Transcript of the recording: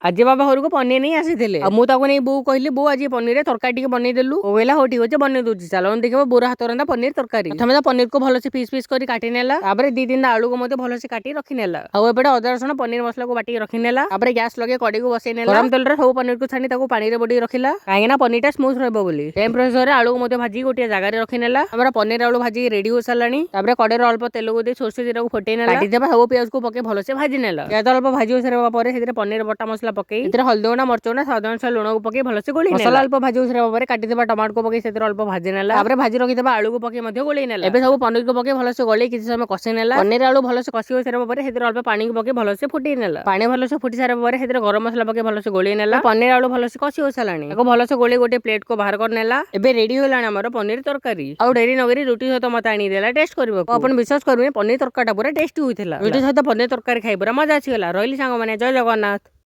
ଆଜି ବାବା ଘରକୁ ପନିର ନେଇ ଆସିଥିଲେ ଆଉ ମୁଁ ତାକୁ ନେଇ ବୋଉ କହିଲି, ବୋଉ, ଆଜି ପନିରରେ ତରକାରୀ ଟିକେ ବନେଇ ଦେଲୁ। ବୋଉ କହିଲା, ହଉ ଠିକ ଅଛି, ବନେଇ ଦଉଛି। ଚାଲ ଦେଖିବ ବୋଉର ହାତ ରନ୍ଧା ପନିର ତରକାରୀ। ପ୍ରଥମେ ତ ପନିରକୁ ଭଲସେ ପିସ୍ ପିସ୍ କରି କାଟି ନେଲା। ତାପରେ ଦି ତିନିଟା ଆଳୁକୁ ମଧ୍ୟ ଭଲସେ କାଟି ରଖିନେଲା। ଆଉ ଏପଟେ ଅଦା, ରସୁଣ, ପନିର ମସଲାକୁ ବାଟିକି ରଖିନେଲା। ତାପରେ ଗ୍ୟାସ୍ ଲଗେଇ କଡେଇକୁ ବସେଇ ନେଲା। ଗରମ ତେଲରେ ସବୁ ପନିରକୁ ଛାଣି ତାକୁ ପାଣିରେ ବୁଡେଇ ରଖିଲା, କାହିଁକି ନା ପନିରଟା ସ୍ମୁଥ ରହିବ ବୋଲି। ସେମ୍ ପ୍ରୋସେସରେ ଆଳୁକୁ ମଧ୍ୟ ଭାଜିକି ଗୋଟିଏ ଜାଗାରେ ରଖିନେଲା। ଆମର ପନିର ଆଳୁ ଭାଜିକି ରେଡି ହୋଇସାରିଲାଣି। ତାପରେ କଡେଇରେ ଅଳ୍ପ ତେଲକୁ ଦେଇ ସୋରିଷ ଜିରାକୁ ଫୁଟେଇ ନେଲା। କାଟିଥିବା ସବୁ ପିଆଜକୁ ପକେଇ ଭଲସେ ଭାଜି ନେଲା। ପିଆଜ ଅଳ୍ପ ଭାଜି ହୋଇସାରିବା ପରେ ସେଥିରେ ପନିର ବଟା ମସଲା ପକେଇ ସେଥିରେ ହଳଦୀ ଗୁଣ୍ଡ, ମରିଚ ଗୁଣ୍ଡ, ସ୍ୱାଦ ଅନୁସାରେ ଲୁଣକୁ ପକେଇ ଭଲସେ ଗୋଳେଇ ମସଲା ଅଳ୍ପ ଭାଜି ହୋଇସାରିବା ପରେ କାଟିଥିବା ଟମାଟୋକୁ ପକେଇ ସେଥିରେ ଅଳ୍ପ ଭାଜି ନେଲା। ତାପରେ ଭାଜି ରଖିଥିବା ଆଳୁକୁ ପକେଇ ମଧ୍ୟ ଗୋଳେଇ ନେଲା। ଏବେ ସବୁ ପନିରକୁ ପକେଇ ଭଲସେ ଗୋଳେଇ କିଛି ସମୟ କଷି ନେଲା। ପନିର ଆଳୁ ଭଲସେ କଷି ହୋଇସାରିବା ପରେ ସେଥିରେ ଅଳ୍ପ ପାଣିକୁ ପକେଇ ଭଲସେ ଫୁଟେଇ ନେଲା। ପାଣି ଭଲସେ ଫୁଟି ସାରିବା ପରେ ସେଥିରେ ଗରମ ମସଲା ପକେଇ ଭଲସେ ଗୋଳେଇ ନେଲା। ପନିର ଆଳୁ ଭଲସେ କଷି ହୋଇସାରିଲାଣି। ତାକୁ ଭଲସେ ଗୋଳେଇ ଗୋଟେ ପ୍ଲେଟକୁ ବାହାର କରିନେଲା। ଏବେ ରେଡି ହୋଇଗଲାଣି ଆମର ପନିର ତରକାରୀ। ଆଉ ଡେରି ନକରି ରୁଟି ସହିତ ମତେ ଆଣିଦେଲା ଟେଷ୍ଟ କରିବାକୁ। ଆପଣ ବିଶ୍ୱାସ କରିବେନି, ପନିର ତରକାରୀଟା ପୁରା ଟେଷ୍ଟି ହୋଇଥିଲା। ରୁଟି ସହିତ ପନିର ତରକାରୀ ଖାଇ ପୁରା ମଜା ଆସିଗଲା। ରହିଲି ସାଙ୍ଗମାନେ, ଜୟ ଜଗନ୍ନାଥ।